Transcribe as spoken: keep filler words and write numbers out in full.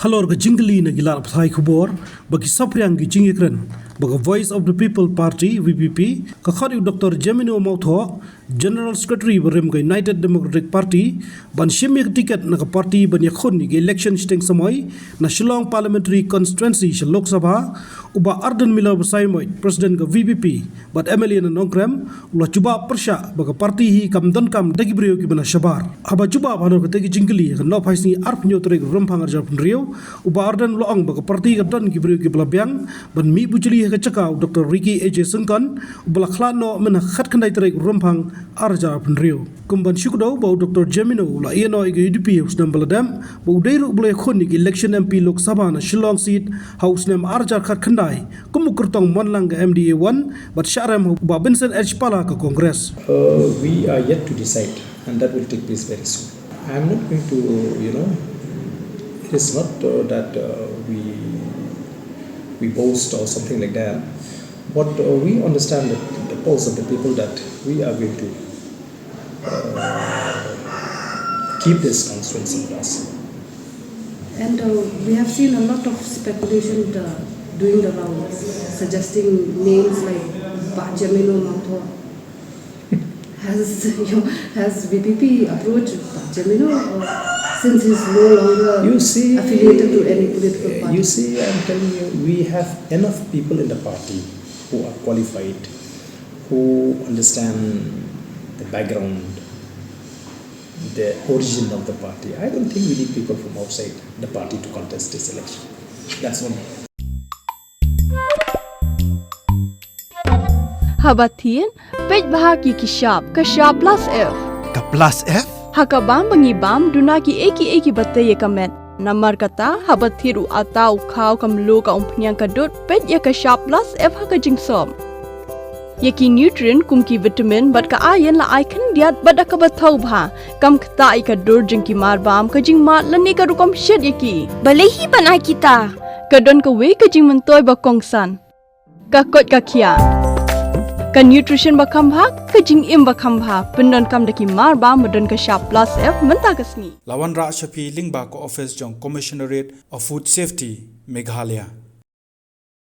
Halor ka jingkylli na ki lad pathai khubor ba ki saphriang ki jingïakren ba ka Voice of the People Party, V P P, ka khot ïa u Doctor Jemino Mawthoh, General Secretary barim ka United Democratic Party, ban shim ïa ka tiket na ka party ban ïakhun ïa ka election shiteng samoi na Shillong Parliamentary Constituency sha Lok Sabha, u Bah Ardent Miller Basaiawmoit, President ka V P P bad M L A na Nongkrem, u la jubab pyrshah ba ka party hi kam donkam da ki briew kiba na shabar. Haba jubab halor katei ka jingkylli ha ka nongphaisngi arphew tarik Rymphang arhajar phew, u Bah Ardent u la ong ba ka party ka don ki briew kiba la biang ban mih bujli ha ka jaka u Doctor Ricky A J Syngkon, uba la khlad noh mynha khatkhyndai tarik Rymphang arhajar phew. Kum ban shu kdew ba u Doctor Jemino u la ïeh noh ïa ka U D P ha u snem ba la dep, ba u dei ruh uba la ïakhun ïa ka election M P Lok Sabha na Shillong seat ha u snem arhajar khatkhyndai kum u kyrtong mon lang ka M D A one, bad shahrem ha u Bah Vincent H Pala ka Congress. Uh, we are yet to decide, and that will take place very soon. I'm not going to, you know, it is not uh, that uh, we we boast or something like that. What uh, we understand that the pulse of the people that we are going to uh, keep this constituency for us. And uh, we have seen a lot of speculation uh, doing the rounds, suggesting names like Bah Jemino Mawthoh. Has, you know, has V P P approached Bah Jemino, uh, since he's no longer You see, affiliated to any political party? You see, I'm telling you, we have enough people in the party who are qualified, who understand the background, the origin of the party. I don't think we need people from outside the party to contest this election. That's one. Haba thied, peit bha ki ki shap, ka shap plus F. Ka plus F? Ha ka bam ba ngi bam, duna ki ei ki ei kiba tei ïa ka met. Namar kata, haba thied u atta, u khaw, ka mluh, ka umphniang, ka dud, peit ïa ka shap plus F ha ka jingsop. Ïa ki nutrient kum ki vitamin bad ka iron la ai khyndiat bad da kaba thaw bha. Kam ktah ïa ka dur jong ki mar bam, ka jingmad lane ka rukom shet ïa ki. Balei hi ban ai kita? Ka don kawei ka jingmyntoi ba kongsan. Ka koit ka khiah. Ka nutrition ba kham bha, ka jingim ba kham bha. Pyndonkam da ki mar bam ba don ka shap plus F mynta ka sngi. La wanrah sha phi lyngba ka office jong Commissionerate of Food Safety, Meghalaya.